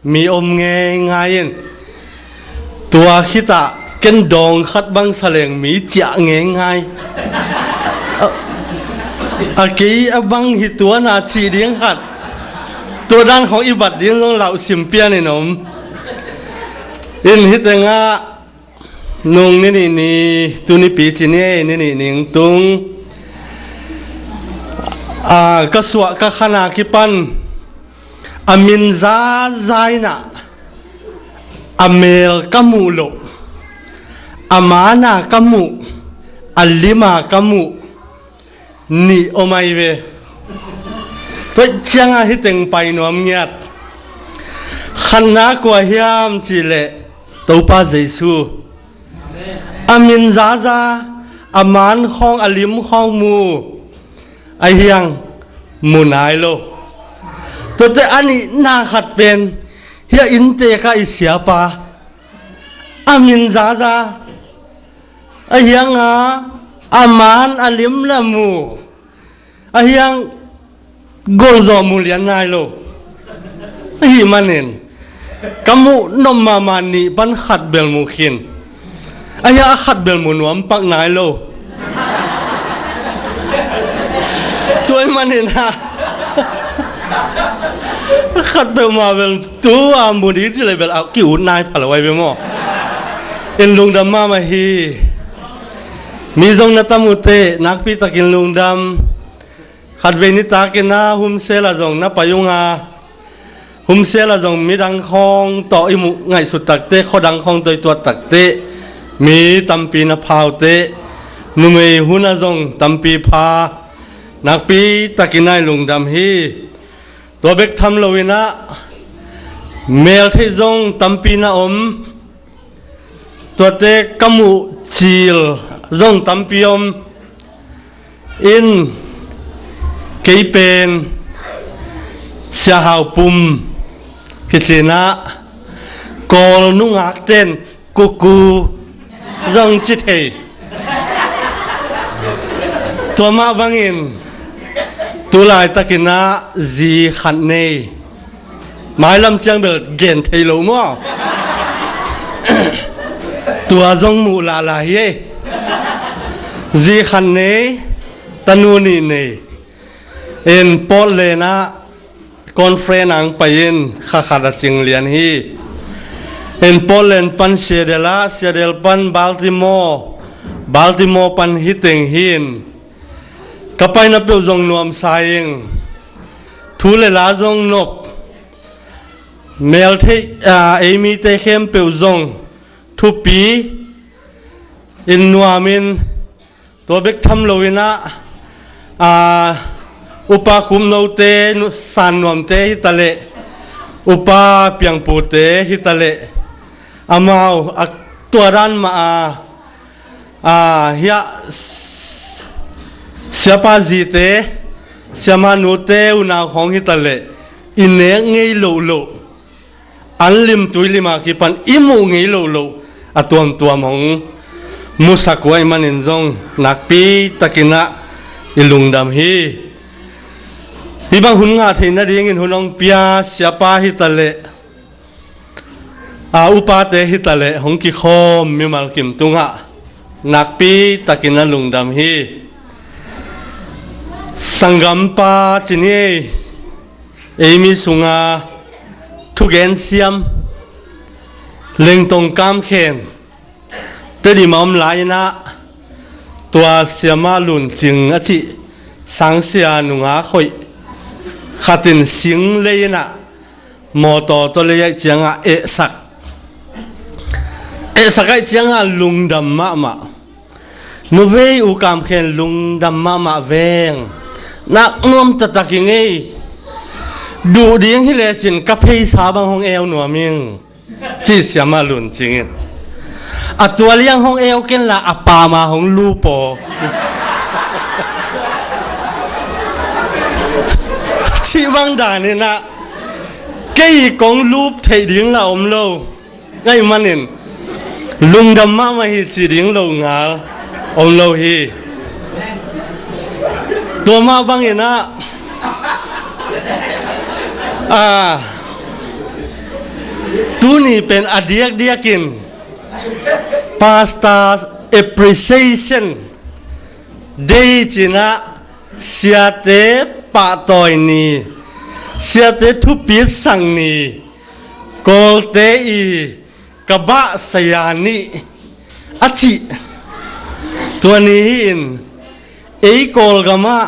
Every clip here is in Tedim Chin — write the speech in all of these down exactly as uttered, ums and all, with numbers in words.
Mi om ngeingai in, tua khitah ken dawng khat bang saleng mi ciah ngeingai. A, a kei a bang hi tuana cih ding khat, tua dan khong i bat ding zong lauh sim pian in om. In hi tengah nung ni nih ni, tuni pi ci ni ei, ni nih ning tung, a, ka suah ka khana kipan a min zaza inah a mel ka muh loh, a mana ka muh, a lima ka muh nih om ahi ve. Tua ciangah hi teng pai nuam ngiat. Khatna kua hiam cihleh Topa Jesu. A min zaza, a man khawng, a lim khawng mu, a hiang mu nai lo. Tuate a nihna khat pen hi a innte ka i siapa a min zaza, a hianga a man a lim la mu, a hiang golzaw mu lian nai lo. Ahi manin ka muh nop mahmah nih pan khat bel mu khin. A hiang a khat bel mu nuam pak nai lo. Tua ahi manin a khat bel mah bel tua mu ding cileh bel a ki-ut nai pha lo ahi ve maw. In lungdam mahmah hi. Mi zong na tam uh teh nakpi takin lungdam. Khatvei nitak inah Humsel ah zong na pai ung a, Humsel ah zong midang khawng tawh i muh ngaihsut takteh, khuadang khawng tawh i tuat takteh mi tampi na pha uh teh, numei hun ah zong tampi pha, nakpi takin a i lungdam hi. Tua bek tham lo inah meltheih zong tampi na om. Tuate ka muh cil zong tampi om. In kei pen Sia Hau Pum kici inah Kawl nungak ten kuku zong ci thei. Tua mah bangin tu laitak inah zi khat nei. Mailam ciang bel gen thei lo maw? Tua zong muh lala hi ei. Zi khat nei, tanu nih nei. In Portland ah conference ang pai in kha khat a cing lian hi. In Portland pan Seattle ah, Seattle pan Baltimore, Baltimore pan hi teng hi in. Ka paina peuh zong nuamsa ing. Thu le la zong nop. Meltheih, a, ei mite khempeuh zong thupi in nuam in, tua bek tham lo inah, a, Upa Khupnote, nu-, San Nuamte hi taleh, Upa Piangpute hi taleh, amau a tua dan mah a, a, hiah s-, siapa zite, siama nute, unau khawng hi taleh, i nek ngei lohloh, an lim tui lim a kipan i muh ngei lohloh a tuamtuam hong musak uh ahih manin zong nakpi takin ah i lungdam hi. Hih bang hun ngah theih nadingin hun hong pia siapa hi taleh, a, upate hi taleh hong kikhawm mimal kim tungah nakpi takin a lungdam hi. Sanggampa ci ni ei, ei mi sunga thugen siam, Lengtong Kam Khen, Tedim a om lai-in ah, tua Siama Lun Cing a cih sangsia nungak hoih khat in sing lei-in ah, mawtaw tawh lei ahih ciangah ehsak. Ehsak ahih ciangah lungdam mahmah. Nuvei U Kam Khen, lungdam mahmah veng. Nak nuam taktak ing ei. Duh ding hi lecin ka pheisa bang hong eu nuam ing, ci Siama Lun Cing in. A tua liang hong eu ken la, a pam a hong lup aw, cih bang danin ah, kei kong lup theih ding la om lo. Ahih manin lungdam mahmah hi cih ding lo ngal om lo hi. Tua mah bangin ah, a, Tuni pen a diakdiakin Pastors Appreciation Day cinah siate pahtawi ni, siate thupi sang ni, Kawlte i ka bah saya nih a cih. Tua ni hi-in ei Kawlgamah,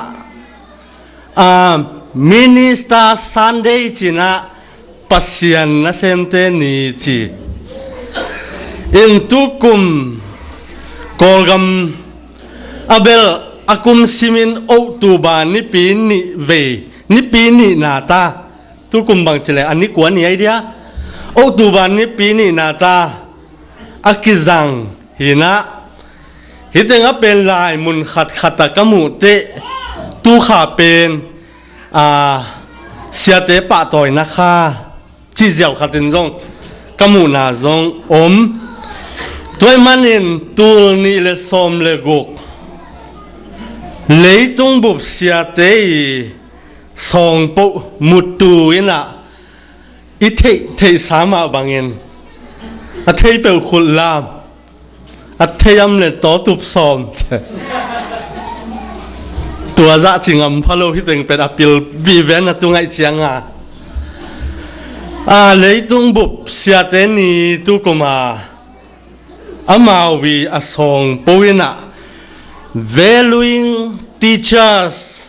ah, Minister Sunday cinah Pasian nasemte ni ci. In tukum Kawlgam a bel a kum simin October nipi nih vei, nipi nihna ta. Tukum bang cileh a ni kua ni ai dia. October nipi nihna ta a kizang hinah. Hih teng a pen lai mun khatkhat a ka muh teh, tu kha pen, a, siate pahtawina kha cih ziau khatin zong ka muhna zong om. Tua ahih manin tul nih le sawm le guk leitung bup siate i sawngpoh muttu inah i theih, theihsa mah bangin a thei peuh khut lam, a thei om le tawtup sawm. Tua zah ci ngam pha lo, hih teng pen a pil viven a tu ngaih cianga. A, leitung bup siate ni tukuma amau i a sawngpoh inah Valuing Teachers,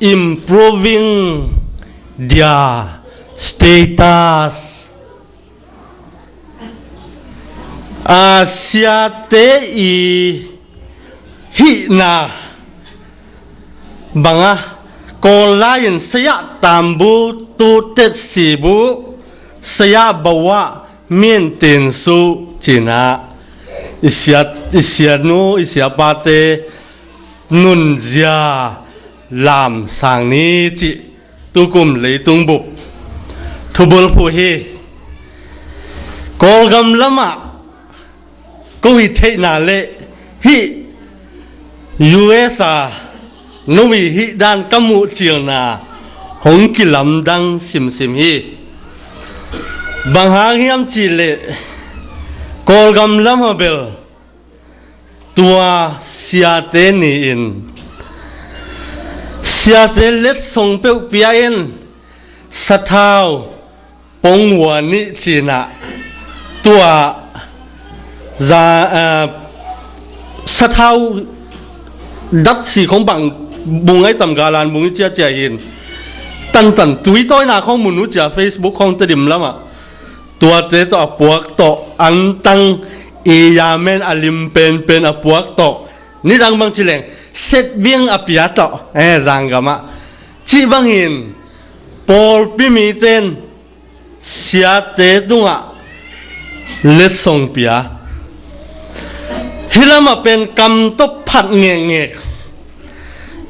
Improving Their Status. A, siate i hihna bangah Kawl lai-in saya tambu, tu tetsi bu, saya bawa, min tinsu cinah i sia, i sianu, i siapate nunzia lamsang ni cih tukum leitung bup thubulphuh hi. Kawlgam lamah ko i theihna le hih U S a no i hih dan ka muh cilna hong kilamdang simsim hi. Bang hang hiam cihleh Kawlgam lamah bel tua siate ni-in siate letsong peuh pia in sathau pongua nih cinah tua za, eh, sathau datsi khong bang bung ai tam galan bung i ciacia in tantan tuitawina khong mun uh cia Facebook khong Tedim lamah tuate tawh a puak tawh antang i yamen a lim penpen a puak tawh nidang bang cileng setbing a pia tawh, eh, zanggamah cih bangin pawlpi miten siate tungah letsong pia. Hih lamah pen kam tawh phat ngekngek.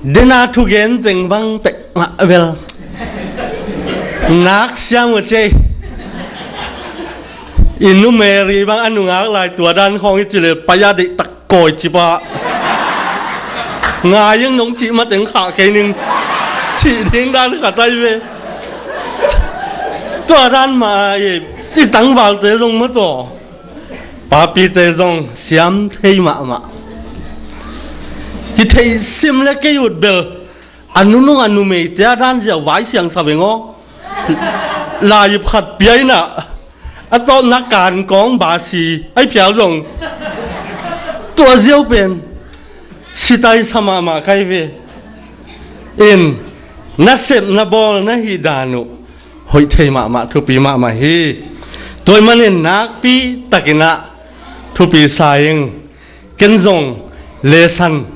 Dena thugen teng bang pek mah bel nak siam uh cei. I numeri bang a nungak lai tua dan khawng i cileh paya deihtak kawi cipah. Ngai ing nong cih mateng khah kei ning cih ding dan khat ai ve. Tua dan mah i tangvalte zong mataw papite zong siam thei mahmah. Hi thei sim le kei ut bel a nunung a numeite a dan ziau vai siang sa veng aw. Laiyip khat piaina a tawh na kan kawng basi ai phial zong tua ziau pen sitai sa mahmah kai ve. In na sep na bawl na hih dan uh hoih thei mahmah, thupi mahmah hi. Tua ahih manin nakpi takinah thupi sa ing. Ken zong lesan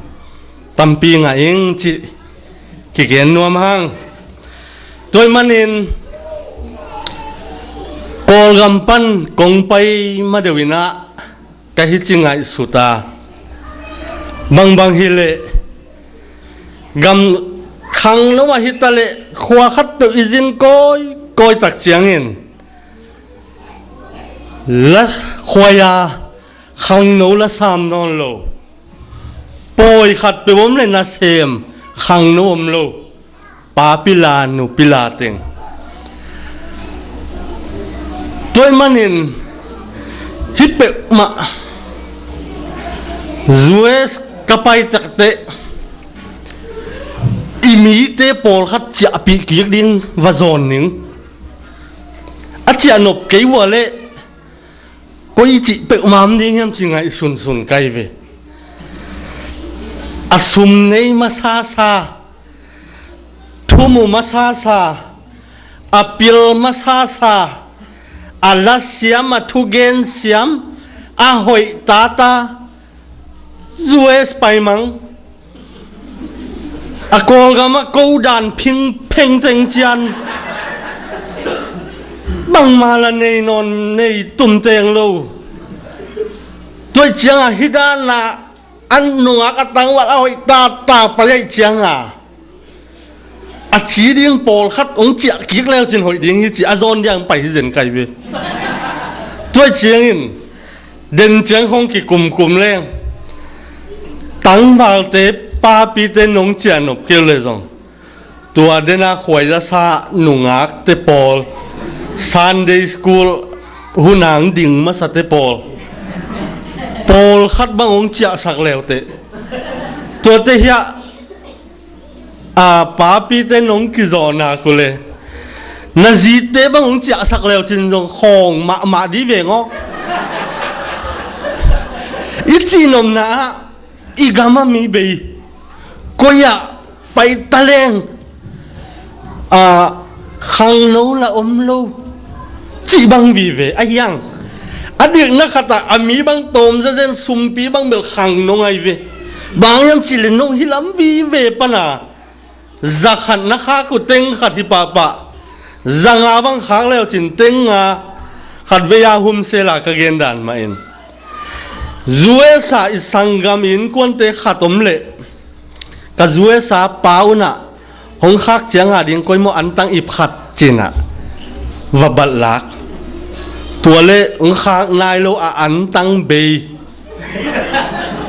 tampi ngah ing cih kigen nuam hang. Tua ahih manin Kawlgam pan kong pai madeuh inah ka hici ngaihsut a, bangbang hileh gam khangno ah hitaleh khua khat peuh i zin kawikawi tak ciangin la khuai a khangno la sam nawn lo. Pawi khat peuh om le nasem khangno om lo. Pa pila, nu pila teng. Tua ahih manin hih peuhmah U S ka pai takteh i mite pawlkhat ciahpih kik ding va zawn ning. A ciah nop kei uh a leh koi cih peuhmah om ding hiam ci ngaihsunsun ka hi ve. A sum nei masasa, thu mu masasa, a pil masasa, a la siam, a thugen siam, a hoih tata, U S paimang. A Kawlgam ah ko dan phingpheng teng cian bangmah la nei nawn, nei tum teng lo. Tua ciangah hih dan ah a nungak a tangval a hoih tata pai ahih ciangah a ci ding pawlkhat hong ciah kik leu cin hoih ding hi ci a zawn ding pai hi zen ka hi ve. Tua ciangin den ciang hong kikumkum leng tangvalte, papite nong ciah nop kei uh leh zong tua den a khuaizasa nungakte pawl, Sunday school hun ah ding masate pawl, pawlkhat bang hong ciahsak leuteh, tuate hiah a papite nong kizawh nak uh leh na zite bang hong ciahsak leu cin zong khawng mahmah dih veng aw. I cihnopna ah i gam a mi bei koi ah pai ta leng, a, khangno la om lo cih bang vive a hiang. A dikna khatah a mi bang tawm zazen, sumpi bang bel khangno ngai ve. Bang hiam cih leh no hih lam vive pana zakhat na khak uh teng khat hi pahpah, zanga bang khak leu cin teng nga, khatvei a humsel a ka gen dan mah in, U S a i sanggam i innkuante khat om leh ka U S a pa un ah hong khak ciang a ding koi maw antang ip khat cin ah va balh lak. Tua leh hong khak nai lo a antang bei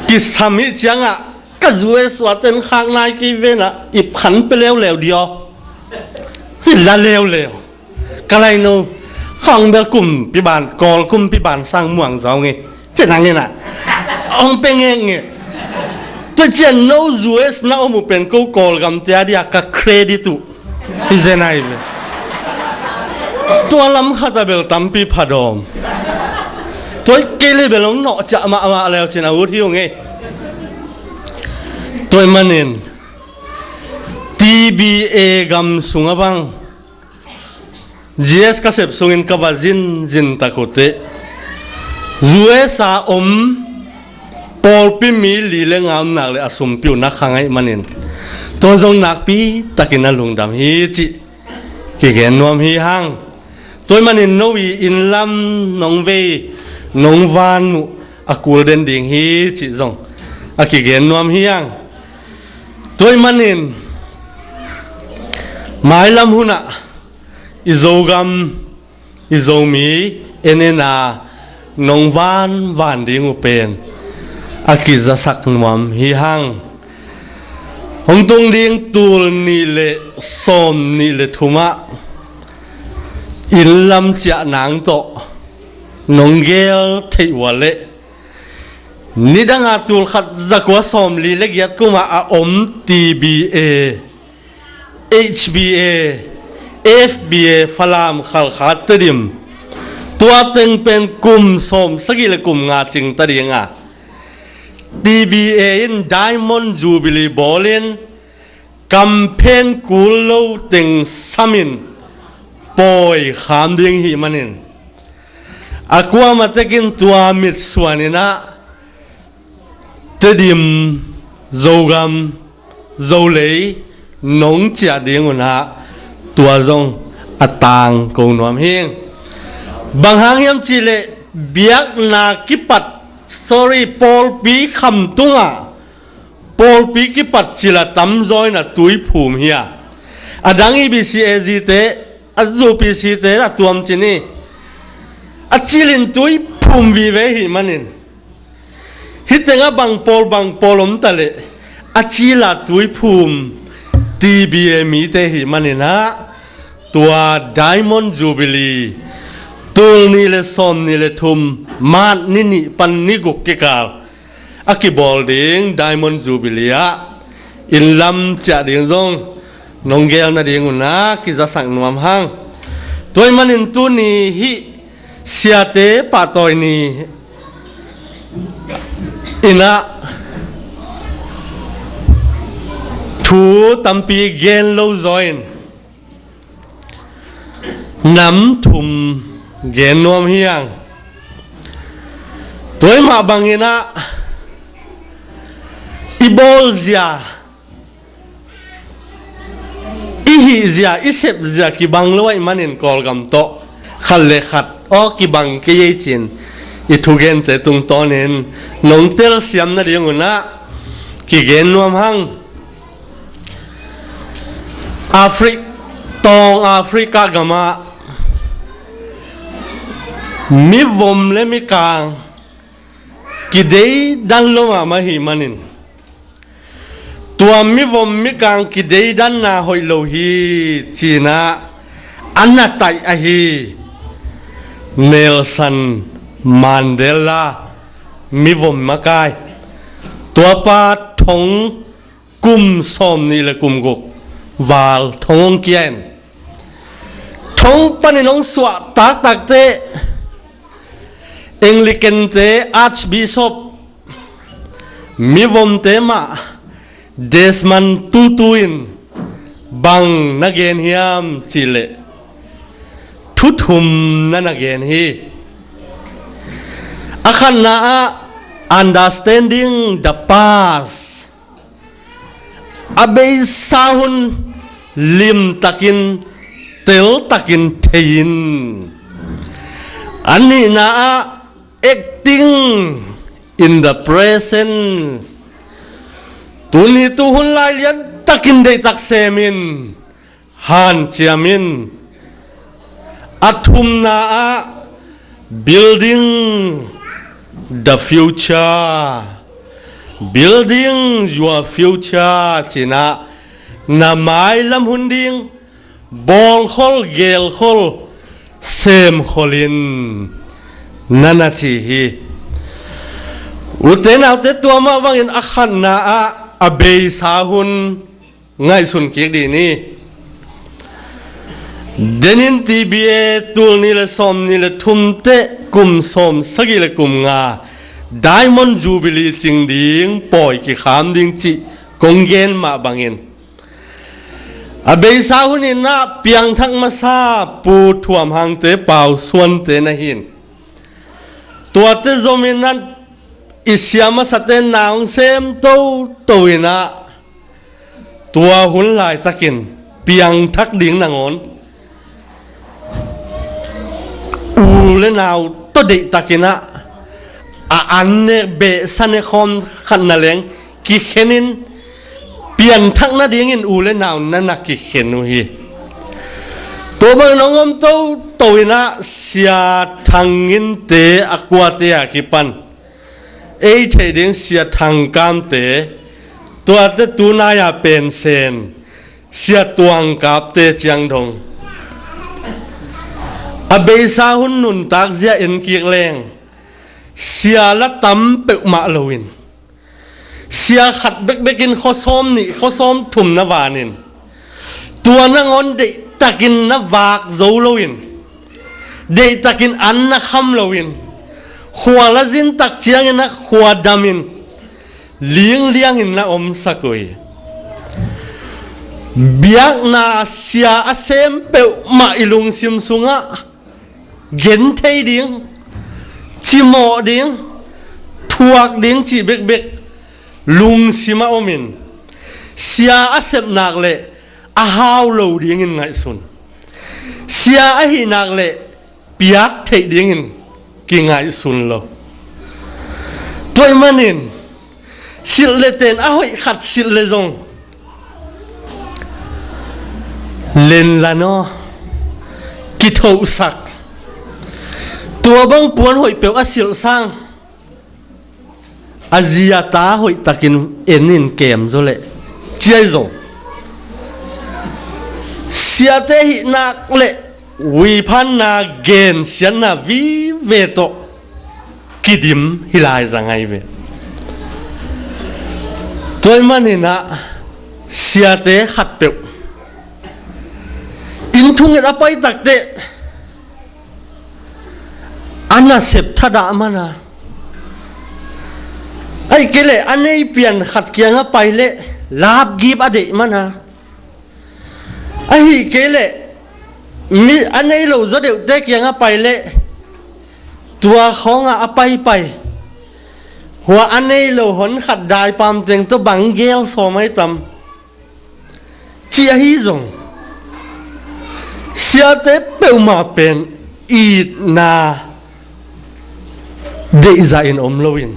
kisam hih ciangah ka U S uaten khak nai kei ven ah ip khan pia leuleu dih aw. Hi la leuleu. Ka laino khang bel kumpi ban, Kawl kumpi ban sang muang zaw nge. Ci nang in ah hong pia ngekngek. Tua ciang no U S na om uh pen ko Kawlgamte a dia ka credit uh hi zen ahi ve. Tua lam khat a bel tampi phadawm. Tua hi kei leh bel hong nawh ciah mahmah leu cin a ut hi uh nge. Tua ahih manin T B A gam sungah bang G S ka sep sungin ka va zinzin tak uh teh, U S a om pawlpi mi li le nga om nak leh a sumpi uh na khang ahih manin tua zong nakpi takin a lungdam hi cih kigen nuam hi hang. Tua ahih manin no i inn lam nong vei, nong van muh a kul den ding hi cih zong a kigen nuam hi hang. Tua ahih manin mailam hun ah i Zogam, i Zomi en en a nong vanvan ding uh pen a kizasak nuam hi hang. Hong tung ding tul nih le sawm nih le thum ah inn lam ciah nang tawh nong gel theih uh a leh nidang a tul khat za kua sawm li le giat kum ah a om T B A, H B A, F B A, Falam, Khalkha, Tedim, tua teng pen kum sawm sagih le kum nga cing ta ding a, T B A in Diamond Jubilee bawlin kamphen kul lo teng samin pawi kham ding hih manin, a kuamah tekin tua mitsuan in ah Tedim, Zogam, Zolei nong ciah ding un ah tua zong a tangko nuam hi. Bang hang hiam cih leh biakna kipat, sorry, pawlpi khamtung ah pawlpi kipat cil a tamzaw in a tuiphum hi a, a dang E B C, A Z te, a zu P C te a tuam cin hi. A cil in tuiphum vive hih manin hih teng ah bang pawl bang pawl om ta leh a cil a tuiphum T B A mite hih manin ah tua Diamond Jubilee Tul ni le sawm ni le thum, March ni nih pan ni guk kikal a kibawl ding Diamond Jubilee ah inn lam ciah ding zong nong geel nading un ah kizasak nuam hang. Tua ahih manin tuni hih siate pahtawi ni in ah thu tampi gen lo zaw in nam thum gen nuam hi hang. Tua ahih mah bangin ah i bawlzia, i hihzia, i sepzia kibang lo ahih manin Kawlgam tawh khat le khat aw kibang kei ei ci-in i thugente tungtawnin nong telsiam nading un ah kigen nuam hang. Afri-, tawng Africa gamah mivom le mikang kideidan lo mahmah ahih manin, tua mivom mikang kideidanna hoih lo hi ci-in ah a na taih ahi Nelson Mandela, mivom makai, tuapa thong kum sawm nih le kum guk val thong hong kia in, thong panin hong suah taktakte Anglicante Archbishop mivomte mah Desmond Tutu in bang na gen hiam cihleh thu thum na na gen hi. A khatna ah understanding the past, a beisa hun limtakin teltakin thei in. A nihna ah acting in the present, tuni tu hun lai liantakin deihtak sem in, hanciam in. A thumna ah building the future, building your future ci-in ah na mailam hun ding bawlkhol, geelkhol, semkhol in na na ci hi. Ute naute, tua mah bangin a khatna ah a beisa hun ngaihsun kik dih ni. Denin T B A tul ni le sawm ni le thum teh kum sawm sagih le kum nga Diamond Jubilee cing ding pawi kikham ding cih kong gen mah bangin, a beisa hun in ah piangthak masa Pu Thuam Hangte, Pau Suante na hi in, tuate zom in ah i sia masate na hong sem toto in ah, tua hun laitakin piangthak ding nangawn u le nau tawh deihtakin ah, a an ne behsa ne khawm khat na leng kikhen in, pianthak nadingin u le nau na na kikhen uh hi. Tua bangin hong om toto in ah Sia Thang Nginte a kuate a kipan ei theih ding Sia Thang Kamte, tuate tunai-a pensen Sia Tuang Kapte ciang dong, a beisa hun nuntak zia en kik leng sia la tam peuhmah loin, sia khat bekbekin khuasawm nih khuasawm thum na vanin, tua nangawn deihtakin na vak zo loin, deihtakin an na kham loin, khua la zin tak ciangin ah khua damin lingliangin na omsak uh hi. Biakna sia a sem peuhmah i lungsim sungah genthei ding, cimawh ding, thuak ding cih bekbek lungsim a omin, sia a sep nak leh a hau lo dingin ngaihsun, sia ahih nak leh piak theih dingin kingaihsun lo. Tua ahih manin silh le ten a hoih khat silh le zong lenlan aw, kithohsak. Tua bang puan hoih peuh a silh sang a zi a ta hoihtakin en in kem zaw leh, ciai zaw. Siate hih nak leh Uiphanna gensiatna vive tawh kidim hi lai zang ahi ve. Tua ahih manin ah siate khatpeuh inn thunget a pai takteh a nasep thadah mana, ahih kei leh a nei pian khat kiangah pai leh lapgip a deih mana, ahih kei leh mi a nei lo zaw deuhte kiangah pai leh tua khawngah a paipai, hua a nei lo hon khat daipam teng tawh bang gel sawm ahi tam, ci ahi zong, siate peuhmah pen itna deihzah in om loin,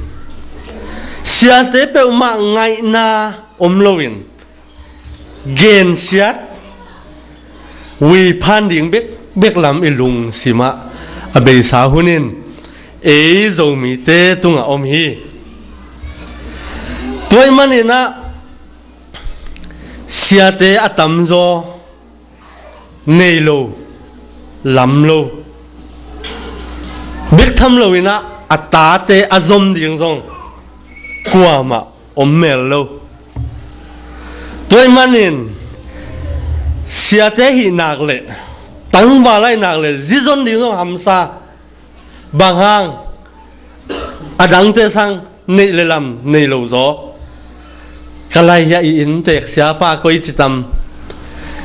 siate peuhmah ngaihna om loin, gensiat, uiphan ding bekbek lam i lungsimah a beisa hun in ei Zomite tungah om hi. Tua ahih manin ah siate a tamzaw nei lo, lam lo, bek tham loin ah a tate a zom ding zong kuamah om mel lo. Tua ahih manin siate hih nak leh, tangval ahih nak leh zi zon ding zong hamsa. Bang hang? A dangte sang neih le lam nei lo zaw. Ka lai hiah i inntek siapa koi ci tam.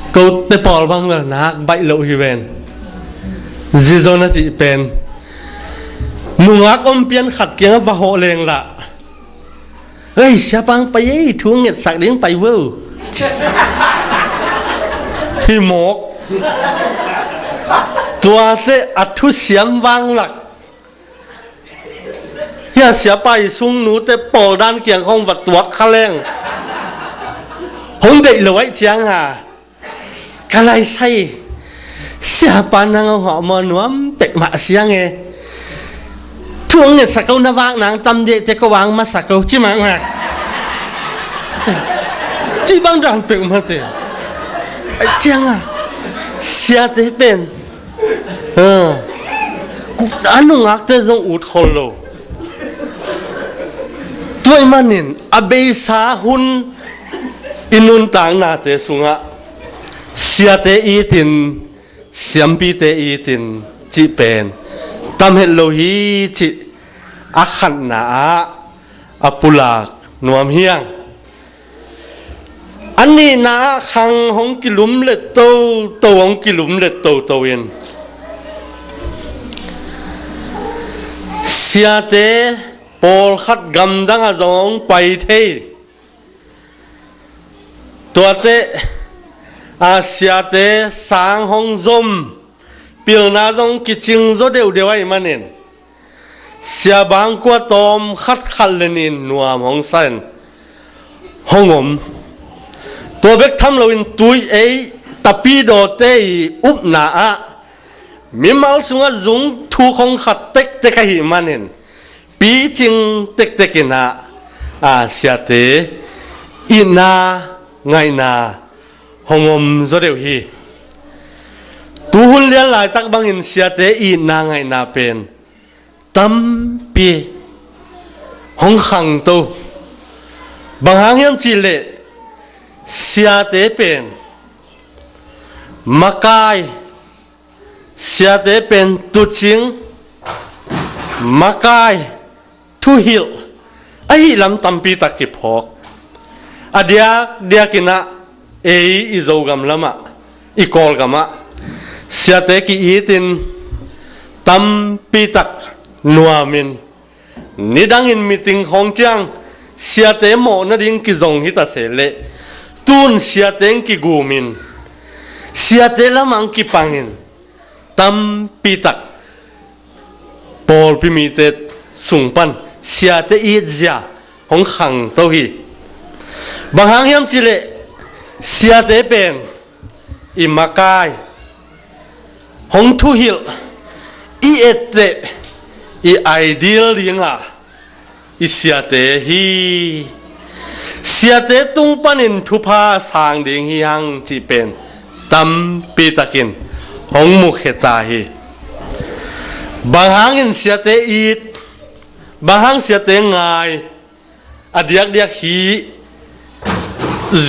Kote pawl bang bel nak baih loh hi ven. Zi zon a cih pen, nungak om pian khat kiangah va hawh leng lah, "Ei, siapa ang pai ei, thu ngetsak ding pai vo," hi mawk. Tuate a thusiam vanglak. Hia siapa i sungnute pawl dan kiang khawng va tuak kha leng, hong deih lo ahih ciang ha, "Ka lai sai, siapa nang a hong hawh maw, nuam pek mah siang e. Thu hong ngetsak ko, na vak nang tam deh te, ko vang masak ko," ci mahmah. Ci bang dan peuhmah te. Ahih ciang a siate pen, a, a nungakte zong ut khol lo. Tua ahih manin a beisa hun i nuntaknate sungah siate itin, siampite itin cih pen tam het lo hi cih a khatna ah a pulak nuam hi hang. A nihna ah khang hong kilumlet toto, hong kilumlet toto in, siate pawlkhat gamdang ah zong hong pai thei. Tuate, a, siate sang hong zom, pilna zong kicing zaw deuhdeuh ahih manin, sia bangkua tawm khat khat le nih in nuam hong sa in hong om. Tua bek tham loin tui ei tapidawte i upna ah mimal sungah zung thu khong khat tektek ahih manin, picing tektek in ah, a, siate itna ngaihna hong om zaw deuh hi. Tuhun lian laitak bangin siate itna ngaihna pen tampi hong khangto. Bang hang hiam cih leh siate pen makai, siate pen tuucing, makai, thuhilh ahih lam tampi tak kiphawk. A diakdiak in ah ei i Zogam lamah, i Kawlgam ah siate ki-itin tampi tak nuamin, nidangin meeting khawng ciang siate mawh nading kizong hi ta se leh, tu-in siate hong kigumin, siate lamah hong kipangin, tampi tak pawlpi mite sung pan siate itzia hong khangto hi. Bang hang hiam cih leh siate pen i makai, hong thuhilh, i etteh, i ideal ding a i siate hi. Siate tung panin thupha sang ding hi hang cih pen tampi takin hong mukhia ta hi. Bang hangin siate it, bang hang siate ngai, a diakdiak hi.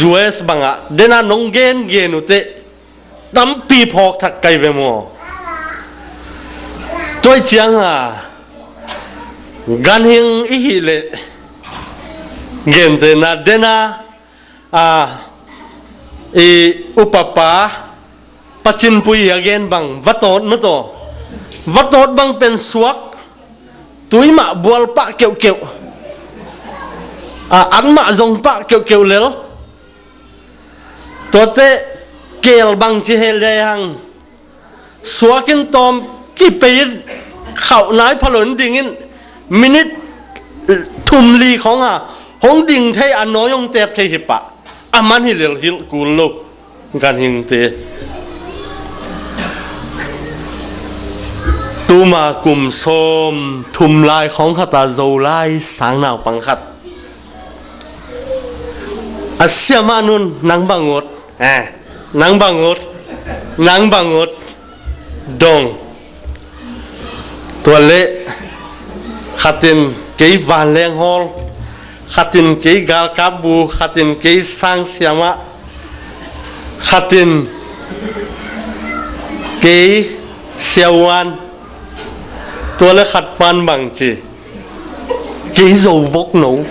U S bangah dena nong gengen uh teh tampi phawk thak kai ve maw? Tua cianga ganhing i hih leh gentehna dena a i upapa Pachinpui a gen bang vatawt mataw, vatawt bang pen suak tui mah bual pah keuhkeuh, a an mah zong pah keuhkeuh lel. Tuate keel bang ci he lehang suakin tawm kipei in khauh nai phalo in dingin minit thum li khawng a hong ding thei a nawi hong tep thei hi pah. A man hi lel hilh kul lo ganhingte. Tuma kum sawm thum lai khawng khata Zolai sang naupang khat a siamah nun nang bang ut, eh, nang bang ut, nang bang ut dong. Tua leh khatin kei vanleng hawl, khatin kei galkap bu, khatin kei sang siamah, khatin kei siavuan. Tua leh khat pan bang ci, kei zo vok no.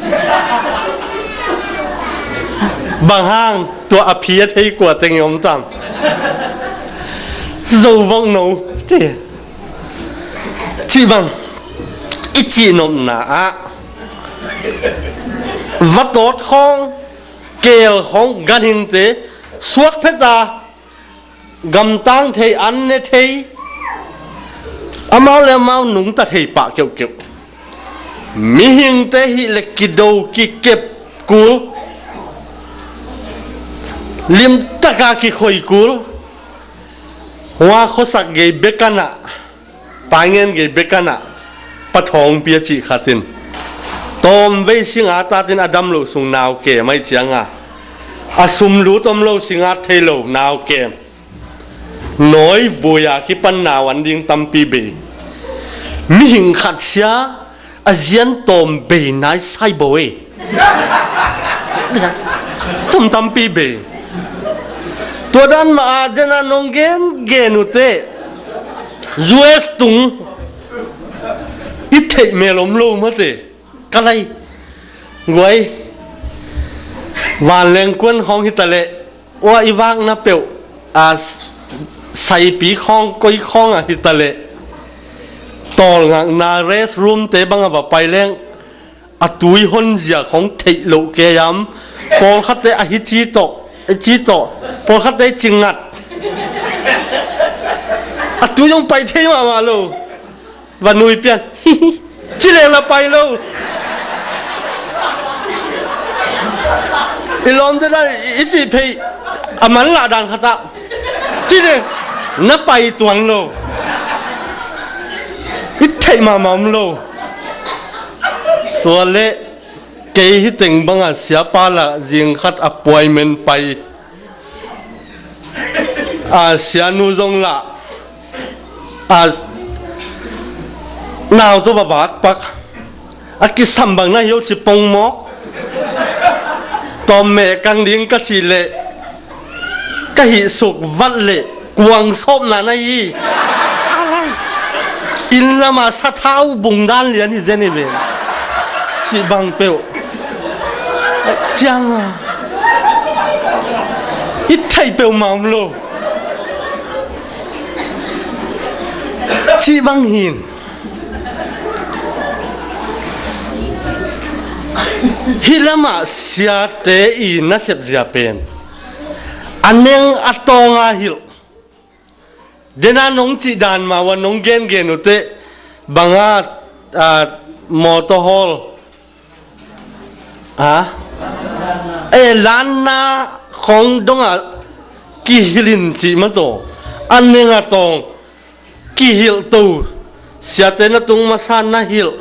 Bang hang tua a phi a thei kua teng i om tam? Zo vok no ci. Cih bang i cih nopna ah vatawt khawng, keel khawng ganhingte suak phet a gamtang thei, an ne thei, amau le amau nungta thei pah keuhkeuh. Mihingte hih le kido kikep kul, limtaka kikhoi kul. Hua khuasak gei bekanah, paingen gei bekanah pathawngpi a cih khatin tawmvei singat atin a dam loh sung nau kem aih cianga a sum lut om lo, singat thei lo nau kem. Nawi vui a kipan nau an ding tampi bei. Mihing khat sia a zian tawm bei nai saibo e. Sum tampi bei. Tua dan mah a dena nong gen gen uh teh U S tung i theih mel om lo mate. Ka lai guai vanleng kuan khawng hi taleh, ua i vakna peuh a saipi khawng koi khawng a hi taleh, tawlngakna rest room te bang a va pai leng a tui honzia khawng theih loh kei am. Pawlkhatte a hi ci tawh, a ci tawh, pawlkhatte cingat a tui hong pai thei mahmah lo. Va nui pian. Ci leng na pai lo. I lawmte dan i cih phei a manlah dan khatah ci leng na pai tuan lo. I theih mahmah om lo. Tua leh kei hi teng banga siapa lah zing khat appointment pai. A sianu zong lah a nau tawh va vakpak. A kisam bang na hi uh ci pongmawk. Tawm meh kang ding ka cih leh ka hih suk vat leh kuang sawpna na hi. Inn lama sathau bungdan lian hi zen hi ve. Cih bang peuh cianga i theih peuhmah om lo. Cih bang hin hih lamah siate i nasepzia pen a neng a tawnga hilh. Dena nong cih dan mah ua nong gengen uh teh banga, ah, mawtaw hawl, ha? Eh, lanna khawng dongah kihilhin cih mataw a neng a tawng kihilh to. Siate na tung masa na hilh.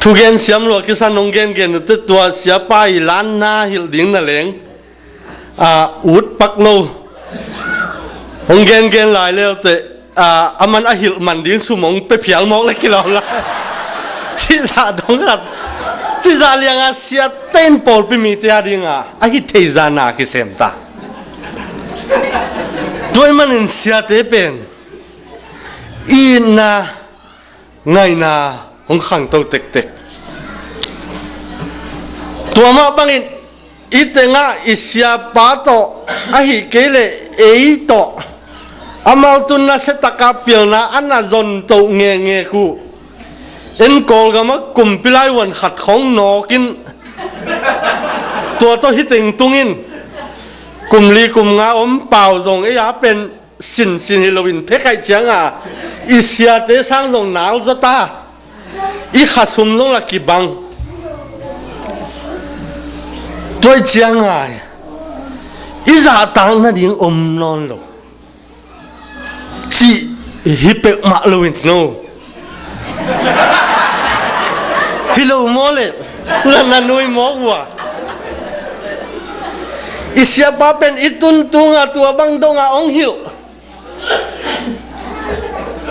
Thugen siam lua kisa nong gengen uh teh tua siapa i lanna hilh ding na leng a ut pak lo. Hong gengen lai leuteh, a, a man a hilh man ding sum hong pia phial mawk le kilawm lai. Cihzah dong khat. Cihzah lianga siate in pawlpi mite a dinga a hi theizana kisem ta. Tua ahih manin siate pen itna ngaihna hong khangto tektek. Tua mah bangin i tengah i siapa tawh ahih kei leh ei tawh amau tun nasia taka pilna a na zontoh ngekngek uh. En Kawlgam ah kumpi laivuan khat khawng nawkin tua tawh hi tengtungin kum li kum nga om pau zong ei a pen sinsin hi loin phekaih cianga i siate sang zong nal zaw ta, i khasum zong la kibang. Tua ahih cianga i zahtak nading om nawn lo cih hi peuhmah loin no. Hi lo maw le? Na, na nui maw ua? I siapa pen i tuntunga tua bang donga hong hilh.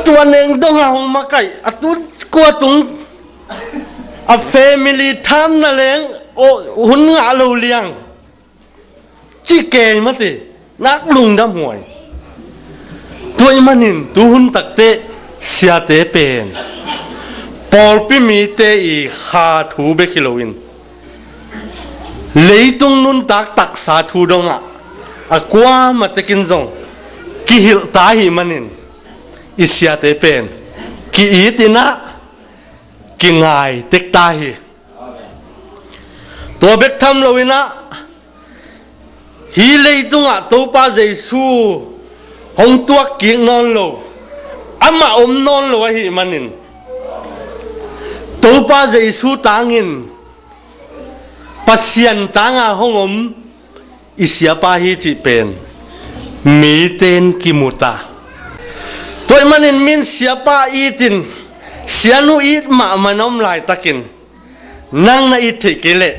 Tua neng donga hong makaih a tu kua tung a family tham na leng hun ngah lo liang. Ci kei mate nak lungdam huai. Tua ahih manin tuhun takteh siate pen pawlpi mite i kha thu bek hi loin leitung nuntak taksa thu dongah a kuamah tekin zong kihilh ta ahih manin i siate pen ki-it inah kingai tek ta hi. Tua bek tham loinah hih leitungah Topa Jesu hong tuak kik nawn lo, amah om nawn lo ahih manin Topa Jesu tangin Pasian tanga hong om i siapa hi cih pen miten kimu ta. Tua ahih manin min siapa itin sianu it mahmah na om laitakin nang na it theih kei leh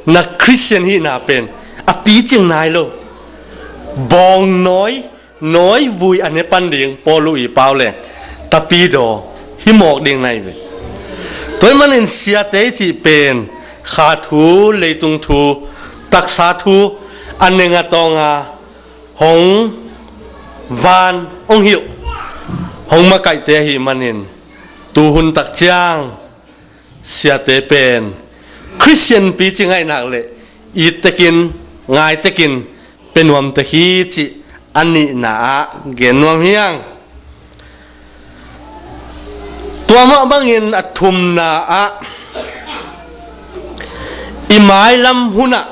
na Khristian hihna pen a picing nai lo. Bawngnawi, nawivui a ne pan ding Paul uh i pau leng tapidaw hi mawk ding nai ve. Tua ahih manin siate i cih pen kha thu, leitung thu, taksa thu a neng a tawnga hong van hong hilh hong makaihte ahih manin tuhun tak ciang siate pen Khristian picing ahih nak leh it tekin, ngai tekin, pia nuam tek hi cih a nihna ah gen nuam hi hang. Tua mah bangin a thumna ah i mailam hunah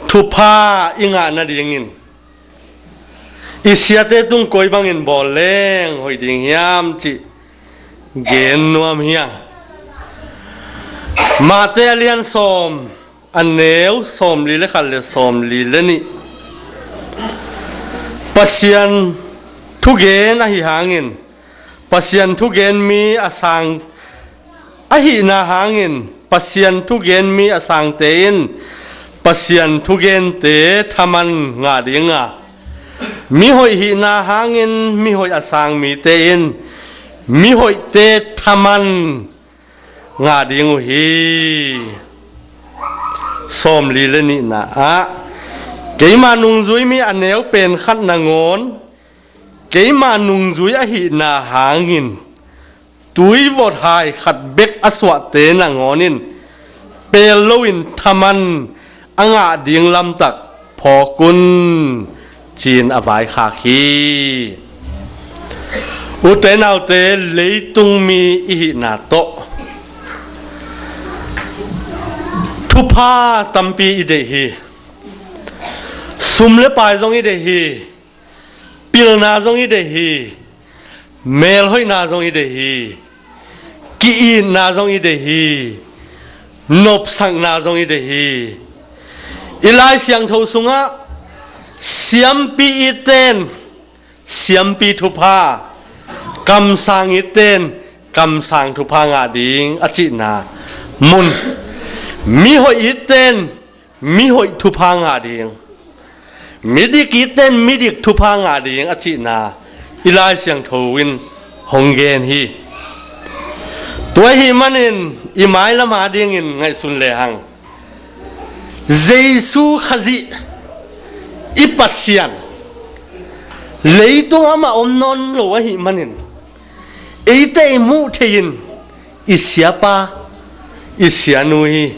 thupha i ngah nadingin i siate tung koi bangin bawl leng hoih ding hiam cih gen nuam hi hang. Mate a lian sawm, a neu sawmli le khat le sawmli le nih. Pasian thugen ahi hangin, Pasian thugen mi a sang ahihna hangin, Pasian thugen mi a sangte in Pasian thugente thaman ngah dinga, mihoih hihna hangin mihoih a sang mite in mihoihte thaman ngah ding uh hi. Sawmli le nihna ah keima nungzui mi a neu pen khat nangawn, keima nungzui ahihna hangin tuivot hai khat bek a suahte nangawn in pel loin thaman a ngah ding lamtak phawk un, ci-in a vaikhak hi. Ute naute, leitung mi i hihna tawh thupha tampi i deih hi. Sum le pai zong i deih hi. Pilna zong i deih hi. Melhoihna zong i deih hi. Ki-itna zong i deih hi. Nopsakna zong i deih hi. I Lai Siangtho sungah siampi itte in siampi thupha, kamsang itte in kamsang thupha ngah ding a cihna mun, mihoih itte in mihoih thupha ngah ding, Midik itte in midik thupha ngah ding a cihna i Lai Siangtho in hong gen hi. Tua ahih manin i mailam adingin ngaihsun lehang, Jesu Khazih i Pasian, leitung amah om nawn lo ahih manin, eite i muh thei in i siapa, i sianu hi.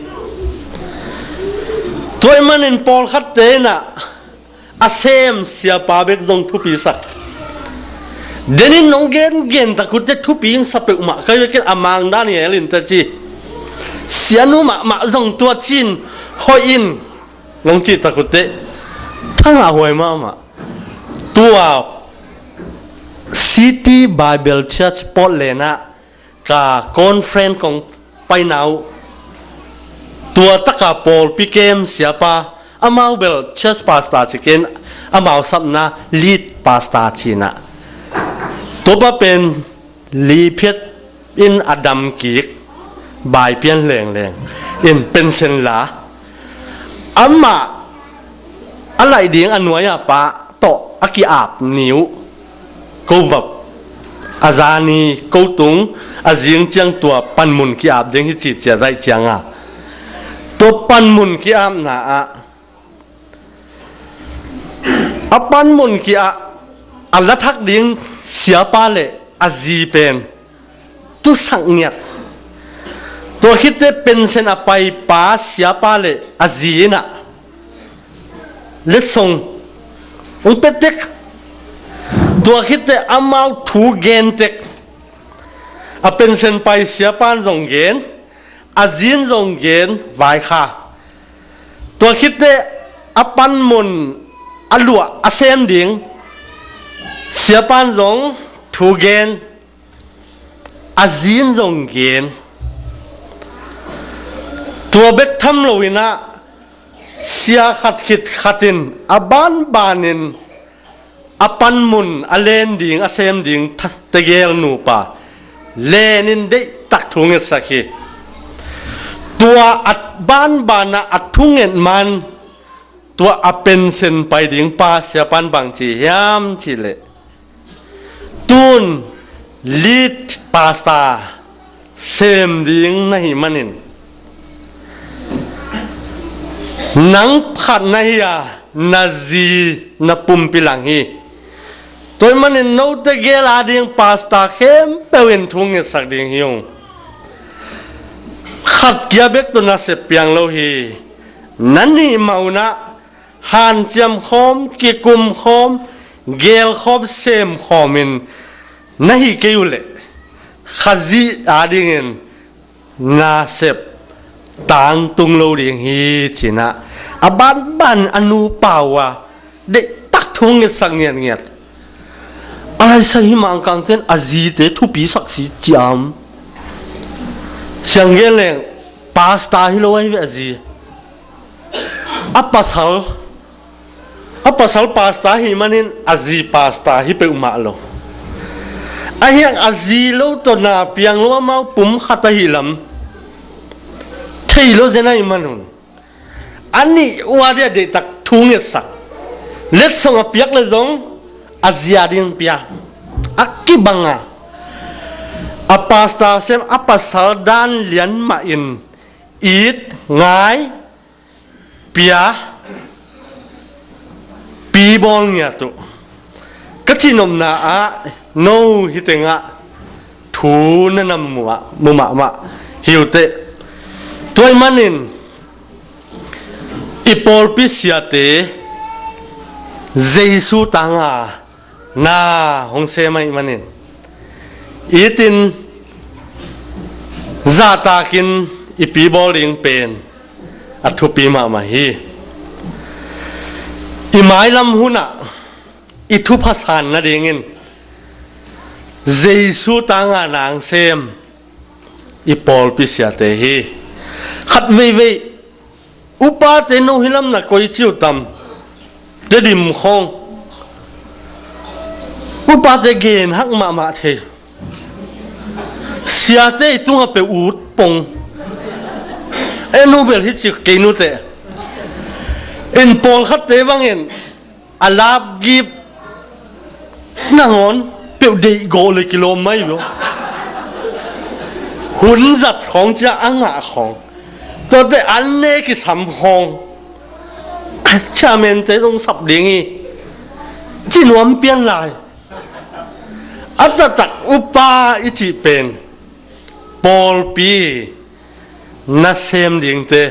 Tua ahih manin pawlkhatte in ah a sem siapa bek zong thupisak. Denin nong gengen tak utte thupi in sa peuhmah ka hi vekin a mangdan hi hel in ta ci. Sianu mahmah zong tua cin hoih in nong cih tak utte thangah huai mahmah. Tua City Bible Church Portland ah ka conference kong paina uh, tua taka pawlpi kem siapa, amau bel church pastor ci ken, amau sapna lead pastor ci-in ah, tua pa pen liphiat in a dam kik, bai pian lengleng in pension la, amah a laih ding a nuai-a pa tawh a ki-ap ni uh. Ko vap a zani ko tung a zing ciang tua panmun ki-ap ding hi ci cia zaih cianga, tua panmun ki-apna ah a panmun ki-ap a la thak ding siapa le a zi pen tusak ngiat. Tua khitte pension a paipa siapa le a zi in ah letsong hong pia tek. Tua khitte amau thu gen tek. A pension pai siapan zong gen, a zin zong gen vaikha. Tua khitte a panmun a luah a sem ding siapan zong thu gen, a zin zong gen. Tua bek tham lo in ah sia khat khit khat in a banbanin a panmun a len ding a sem ding tegel nupa lenin deihtak thu ngetsak hi. Tua a banbanah a thunget man tua a pension pai ding pa siapan bang ci hiam cihleh, tun lead pastor sem ding na hih manin nang khat na hi a, na zi na pumpi lang hi. Tua ahih manin note gel ading pastor khempeuh in thu ngetsak ding hi ung. Khat kia bek tawh nasep piang lo hi. Na nih mah un ah hanciam khawm, kikum khawm, gel khawm, sem khawm in na hih kei uh leh Khazih adingin nasep tangtung lo ding hi ci-in ah a banban a nupa uh a deihtak thu ngetsak ngiatngiat. A laisak hi mangkangten a zite thupisak si ciam. Siang gen leng pastor hi lo ahi ve a zi. A pasal, a pasal pastor ahih manin a zi pastor hi peuhmah lo. Ahi hang a zi lo tawh na piang lo amau pum khat ahih lam thei lo zen ahih manun a nih uh a dia deihtak thu ngetsak. Letsong a piak le zong a zi ading pia. A kibanga a pastor sem a pasal dan lian mah in it, ngai, pia, pi bawl ngiat uh. Ka cihnopna ah no hi tengah thu na nam muah, mu mahmah hi uh teh. Tua ahih manin i pawlpi siate Jesu tanga na hong sem ahih manin itin zahtakin i pi bawl ding pen a thupi mahmah hi. I mailam hunah i thupha san nadingin Jesu tanga na hong sem i pawlpi siate hi. Khat veivei upate no hi lam na koi ci uh tam. Tedim khawng upate gen hak mahmah thei. Siate i tungah peuh ut pong. E no bel hi cik kei nute. In pawlkhatte bangin a lapgip nangawn peuh deih gawh le kilawm mai lo. Hun zat khawng cia a ngah khawng, tuate an ne kisam khawng, a chairman-te zong sap ding hi, ci nuam pian lai. A taktak upa i cih pen pawlpi nasem dingte,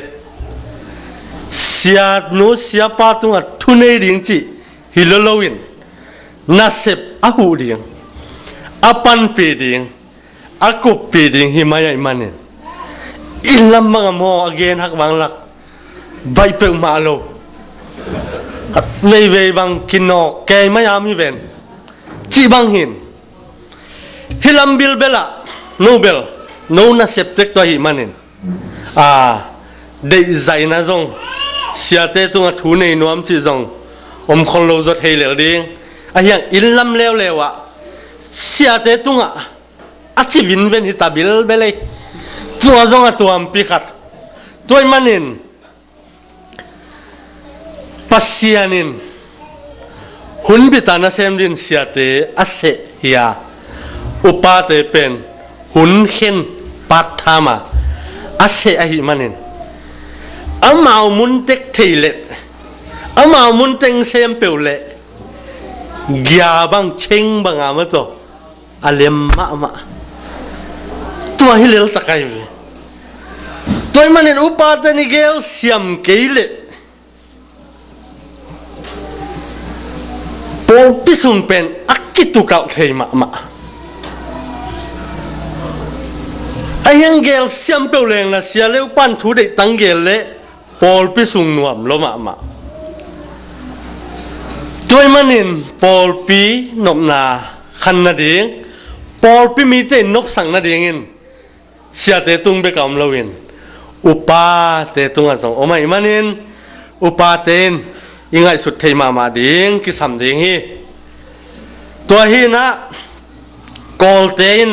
sianu siapa tungah thu nei ding cih hi lo loin, nasep a huh ding, a panpih ding, a kuppih ding hi mai ahih manin, inn lam bang a maw, a gen hak vanglak baih peuhmah lo. Veivei bang kinawk kei mai am hi ven, cih bang hin, hih lam bilbel ah no bel, no nasep tek tua ahih manin, a, deihzaihna zong, siate tungah thu nei nuam cih zong om khol lo zaw thei lel ding. Ahi hang inn lam leuleu ah siate tungah a ci vinven hi ta bilbel ei. Tua zong a tuampi khat. Tua ahih manin Pasian in hun bit a nasem dingin siate a seh hi a, upate pen hun khen part time a a seh ahih manin, amau mun tek thei leh, amau mun teng sem peuh leh, gia bang, cheng bang a mataw, a lem mahmah. Tua hi lel tak ahi ve. Tua ahih manin upate in i gelsiam kei leh pawlpi sung pen a kitukauh thei mahmah. Ahi hang gelsiam peuh leng na sia le upan thu deih tang gel leh pawlpi sung nuam lo mahmah. Tua ahih manin pawlpi nopna khan nading, pawlpi mite in nopsak nadingin siate tung bek a om loin upate tungah zong om ahih manin, upate in i ngaihsut theih mahmah ding kisam ding hi. Tua hi-in ah, Kawlte in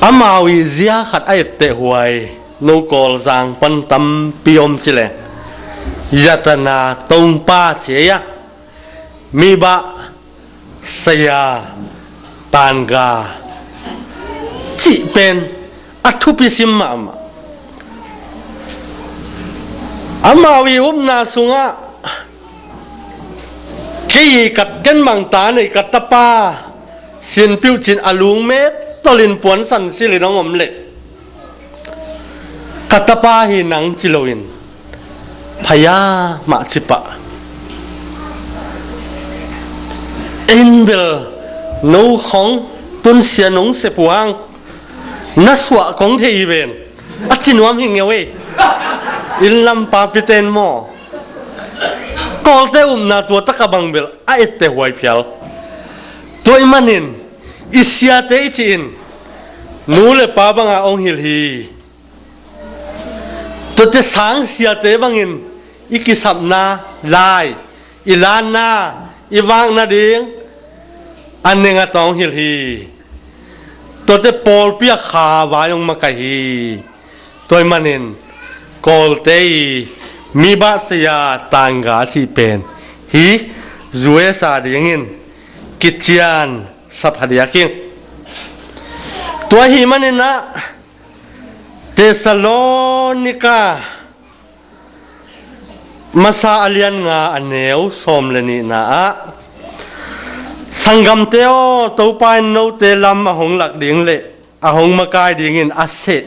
amau i zia khat a etteh huai, no Kawlzang pan tampi om ci leh, yatana tongpa ci ei a, mibah, saya, tanga cih pen a thupi sim mahmah. Amau i upna sungah kei i ka, ken bang ta nei, ka tapa Sinpiuh cin a lungmet tolin puansan silin hong om leh, ka tapa hi nang ci loin phaya mah ci pah. Ei in bel no khong tunsia nong sep uh hang na suah kong thei hi ven, a ci nuam hi ngeu ei. Inn lam papite in maw, Kawlte upna tua taka bang bel a etteh huai phial. Tua ahih manin i siate i cih in nu le pa banga hong hilh hi. Tuate sang siate bangin i kisapna lai, i lanna, i vakna ding a neng a tawng hilh hi. Tuate pawlpi a kha vai hong makaih hi. Tua ahih manin Kawlte i mibah, saya, tanga cih pen hih U S A dingin kician sap hadiak hi. Tua ahih manin ah, Thessalonika masa a lian nga a neu sawm le nihna ah, "Sanggamte aw, Topa in note lam a hong lak ding le a hong makai dingin a seh,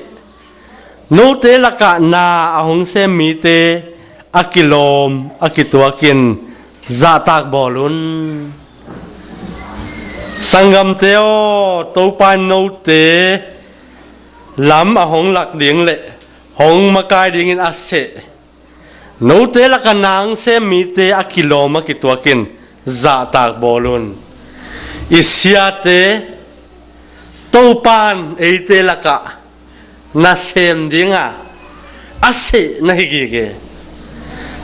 note lakah na a hong sem mite a kilawm a kituakin zahtak bawl un." Sanggamte aw, Topa in note lam a hong lak ding le hong makai dingin a seh, note lakah na hong sem mite a kilawm a kituakin zahtak bawl un. I siate Topa in eite lakah nasem dinga a seh na hi gige.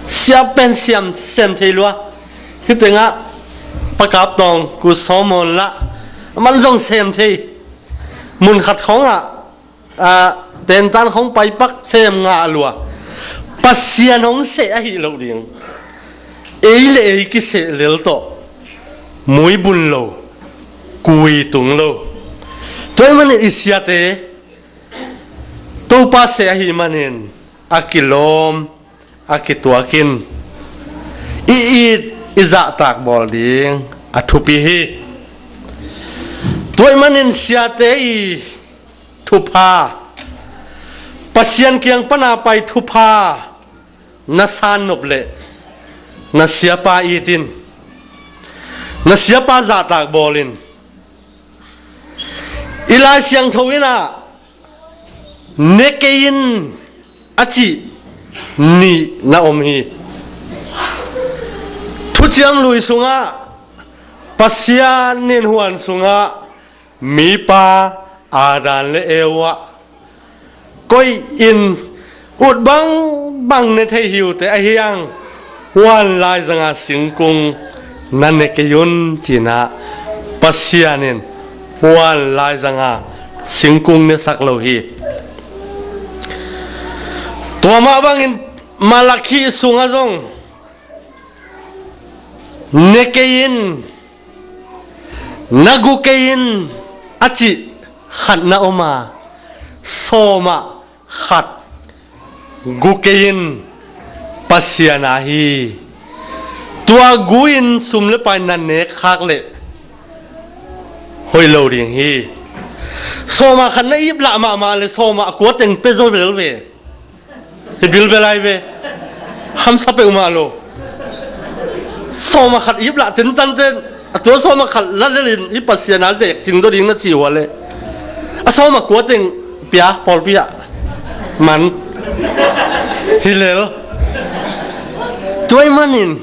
Siap pen siam, sem thei lua. Hih tengah Pa Kap Tawng, Ku Sawm Mawn lah, aman zong sem thei. Mun khat khawngah, a, tentan khawng paipak sem ngah lua. Pasian hong seh ahi lo ding. Ei le ei kiseh lel tawh, muibun lo, kui tung lo. Tua ahih manin i siate Topa seh ahih manin a kilawm, a kituakin i it, i zahtak bawl ding a thupi hi. Tua ahih manin siate i thupha, Pasian kiang pana pai thupha na san nop leh na siapa itin, na siapa zahtak bawlin. I Lai Siangtho in ah, ne kei in a cih nih na om hi. Thuciam Lui sungah Pasian in huan sungah mipa Adam le Eva koih in, ut bangbang ne thei hi uh teh, ahi hang huan laizanga singkung na ne kei un, ci-in ah Pasian in huan laizanga singkung nesak lo hi. Tua mah bangin Malakhi sungah zong ne kei in, na gu kei in a cih khat na om a, sawm ah khat gu kei in, Pasian aa hi. Tua gu in sum le pai na nek khak leh hoih lo ding hi. Sawm ah khat na iplah mahmah leh sawm ah kua teng pia zaw vel ve. Hi bilbel ai ve. Hamsa peuhmah lo. Sawm ah khat iplah tentan ten, a tua sawm ah khat la lelin, hih Pasian aa zek cing zaw ding na cih uh a leh, a sawm ah kua teng pia, pawlpi ah man hi lel. Tua ahih manin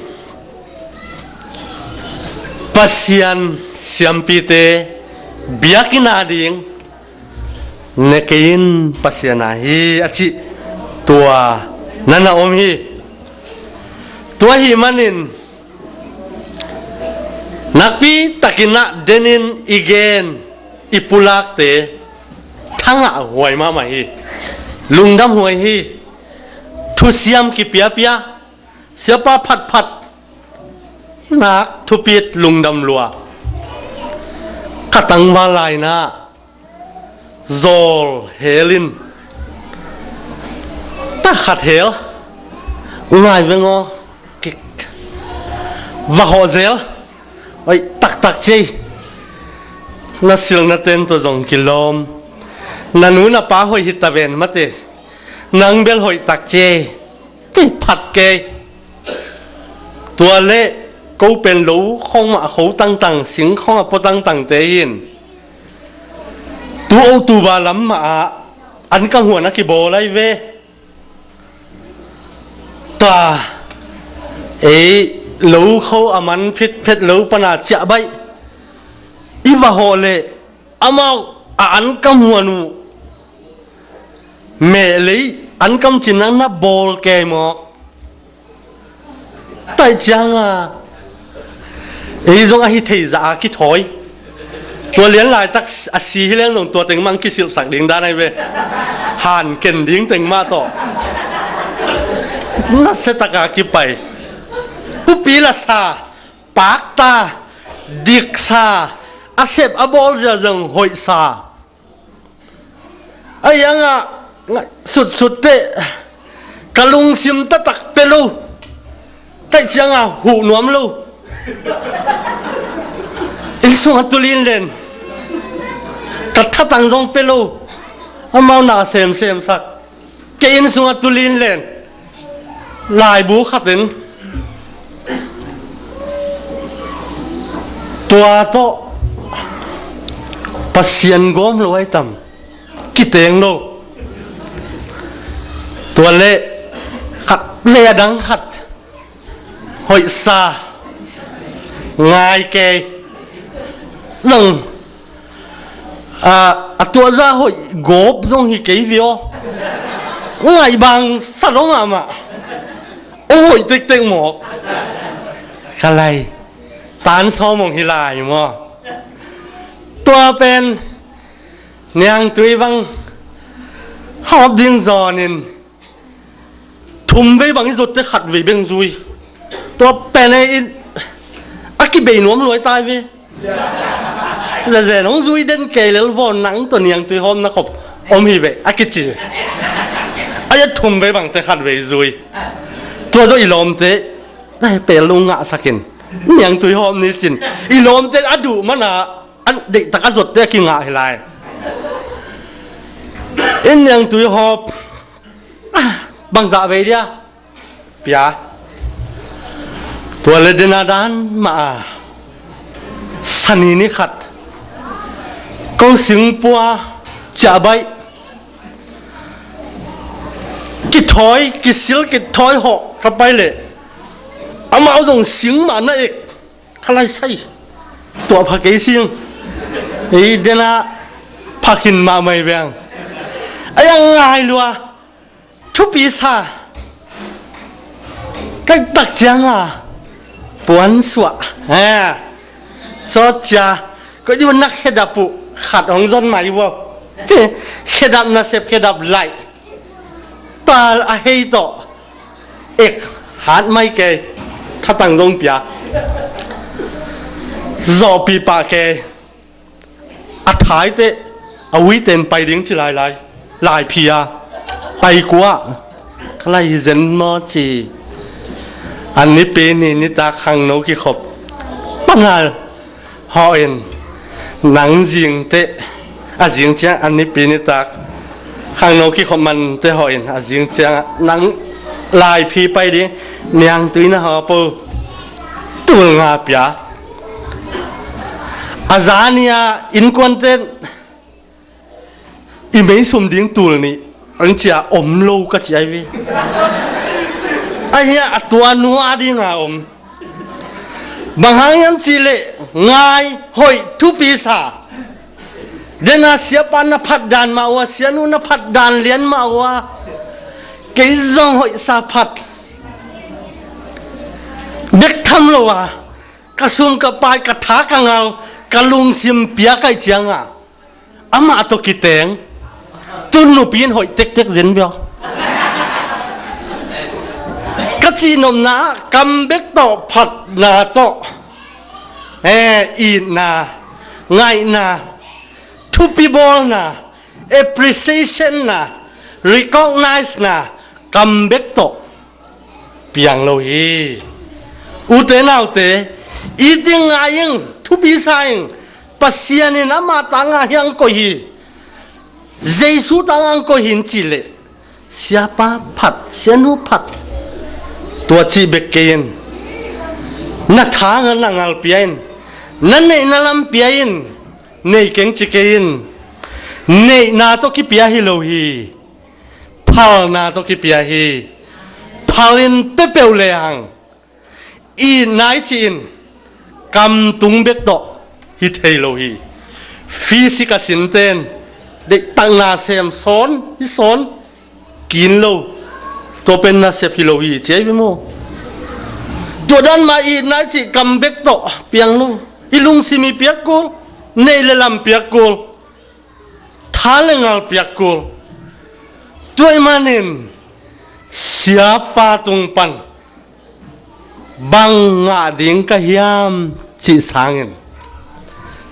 Pasian siampite biakinn a ding ne kei in, Pasian aa hi a cih tua na na om hi. Tua ahih manin nakpi takin ah denin i gen, i pulakte thangah huai mahmah hi. Lungdam huai hi. Thusiam kipiapia, siapa phatphat nak thupit lungdam lua. Ka tangval lai-in ah zawl hel in, tak khat hel, ngai veng aw, kik, va hawh zel. Oi, taktak ci ei. Na silna ten tua zong kilawm. Na nu na pa hoih hi ta ven mate, nang bel hoih tak ci ei, ti phat kei. Tua leh ko pen lo khong mah a kho tangtang, sing khong a pua tangtangte hi in, tu October lam mah ah an kam huan a kibawl ahi ve. Tua ei lo kho a man phitphet lo pana ciah baih i va hawh leh, amau a an kam huan uh meh lei an kam cin nang na bawl kei mawk. Taih cianga ei zong ahi thei zah a kithawi. Tua lian laitak a si hi leng zong tua teng mah kisilhsak ding dan ahi ve. Han ken ding teng mah tawh nasia taka kipai. Upi la sa, pakta, diksa, a sep a bawl zia zong hoihsa. Ahi hangah sutsut teh ka lungsim taktak pia lo. Taih cianga huh nuam lo. Inn sungah tu linlen, ka thatang zong pia lo. Amau na semsemsak. Kei inn sungah tu linlen, laibu khat in, tua tawh Pasian gawm lo ahi tam, kiteng lo. Tua leh khat vei a dang khat hoihsa ngai kei. Zong a, a tuahza hoih gawp zong hi kei vio. Ngaih bang sa lo mahmah. Ong hoih tektek mawk. Ka lai tan sawm ong hi lai maw. Tua pen niangtui bang hawp ding zawnin Thum vei bang i zotte khat vei beng zui. Tua pen ei in a kibei nuam luai tai ve. Zezen hong zui den kei lel vaw nang tawh niangtui hawmna khop om hi ve a kici. A ia thum vei bangte khat vei zui. Tua zawh i lawmte, "Ai, pel lo ngahsakin niangtui hawm ni," cin. I lawmte a duh mana an deihtak a zotte a kingah hi lai. In niangtui hawp, "Ah, bangzah vei dia?" Pia. Tua le dena dan mah a, sani ni khat ko singpua ciah baih, kithawi kisil kithawi hawh ka pai leh amau zong sing mah na ek. Ka laisai tuah pha kei sing. Ei dena pha khin mahmah i veng. Ai a ngai lua. Thupi sa. Kai tak cianga puan suah. Ha. Sawt cia. Koi diu nak khedap uh khat hong zon mai vua. Khedap nasep khedap laih. Tal a hei tawh ek hat mai kei, thatang zong pia. Zawhpih pah kei. A thaite a uiten pai ding ci lailai. Laiphia, taikua, ka lai hi zen maw ci. An nipi ni nitak khangno kikhop pana hawh in, nang zingte a zing ciang an nipi nitak khangno kikhop mante hawh in, a zing ciang nang laiphi pai ding niangtui na hawh po. Tul nga pia. A zania innkuante i meisum ding tul nih ang cia om lo ka ci ai ve. Ahi a tua nua dinga om. Bang hang hiam cihleh ngai hoih thupi sa. Dena siapa na phat dan mah ua, sianu na phat dan lian mah ua. Kei zong hoih sa phat. Bek tham lo a, ka sum ka pai, ka tha ka ngau, ka lungsim pia kaih cianga amah tawh kiteng. Tun nupi in hoih tektek zen bia. Ka cihnopna ah kam bek tawh phatna tawh, eh, itna, ngaihna, thupi bawlna, appreciation na, recognize na, kam bek tawh piang lo hi. Ute naute, i ding ngai ing, thupi sa ing, Pasian in amah tanga hiang koih hi. Jesu tanga ang koih hin cihleh, siapa phat, sianu phat. Tua cih bek kei in, na tha nga na ngal pia in, na neihna lam pia in, nei keng ci kei in, neihna tawh kipia hi lo hi. Phalna tawh kipia hi. Phal in pepeuh lehang, itna i ci in, kamtung bek tawh hi thei lo hi. Fisik a sinten deihtakna sem sawn hi sawn kin lo. Tua pen nasep hi lo hi ci ai ve maw. Tua dan mah itna i ci kam bek tawh piang lo. I lungsim i piak kul, neih le lam piak kul, tha le ngal piak kul. Tua ahih manin siapa tung pan bang ngah ding ka hiam cih sangin,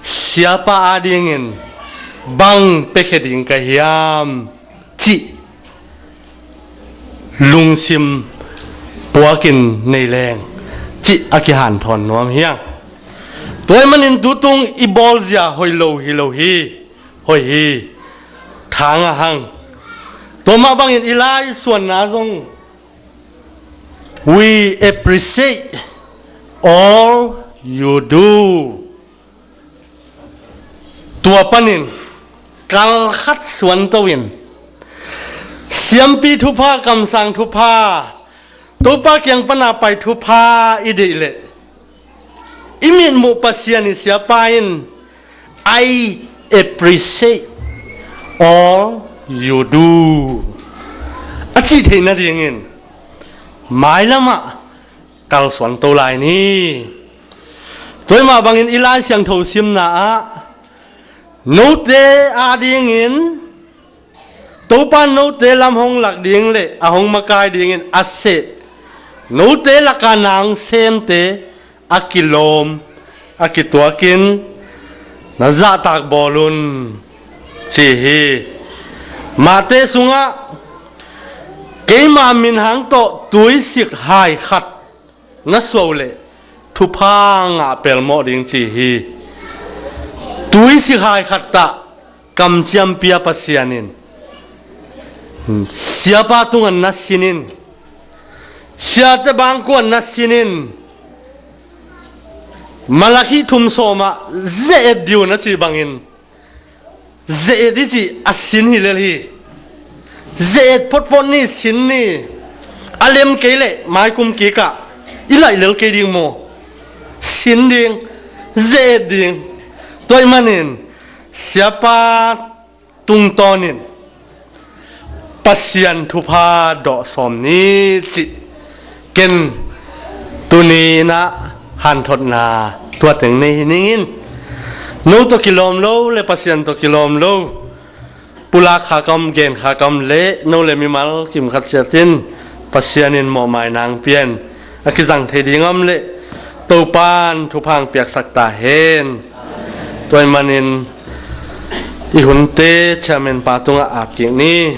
siapa adingin bang piakhia ding ka hiam cih lungsim puakin nei leng cih a kihanthawn nuam hiang. Tua ahih manin tutung i bawlzia hoih lo hi lo hi. Hoih hi. Thang a hang. Tua mah bangin i lai suanna zong, "We appreciate all you do." Tua panin kal khat suanto in, siampi thupha, kamsang thupha, Topa kiang pana pai thupha i deih leh, i mitmuh Pasian i siapa in, "I appreciate all you do," a cih theih nadingin mailamah kalsuan to lai ni. Tua ahih mah bangin i Lai Siangtho simna ah, "Note adingin Topa in note lam hong lak ding le a hong makai dingin a seh note laka nang semte a kilawm a kituakin na zahtak bawl un, ci hi. Mate sungah keima minhang tawh tuisik hai khat na suah uh leh thupha ngah pelmawh ding, ci hi. Tuisik hai khat tah kamciam pia Pasian in siapa tungah na sin in, siate bangkuan na sin in, Malakhi thum sawmah ze-et diu na ci bangin ze-et i cih a sin hi lel hi. Ze-et photphot ni, sin ni. A lem kei leh maikum kikah i laih lel kei ding maw? Sin ding, ze-et ding. Tua ahih manin siapa tungtawnin Pasian thupha dawh sawm ni cih ken tuni inah hanthotna tua teng nei hi ning in. No tawh kilawm lo le Pasian tawh kilawm lo, pulak kha kam, gen kha kam le no le mimal kimkhat ciatin Pasian in mawhmai nang pian a kizang thei ding om le Topan thupha hong piaksak ta hen. Tua ahih manin i hunte chairman pa tungah ap kik ni.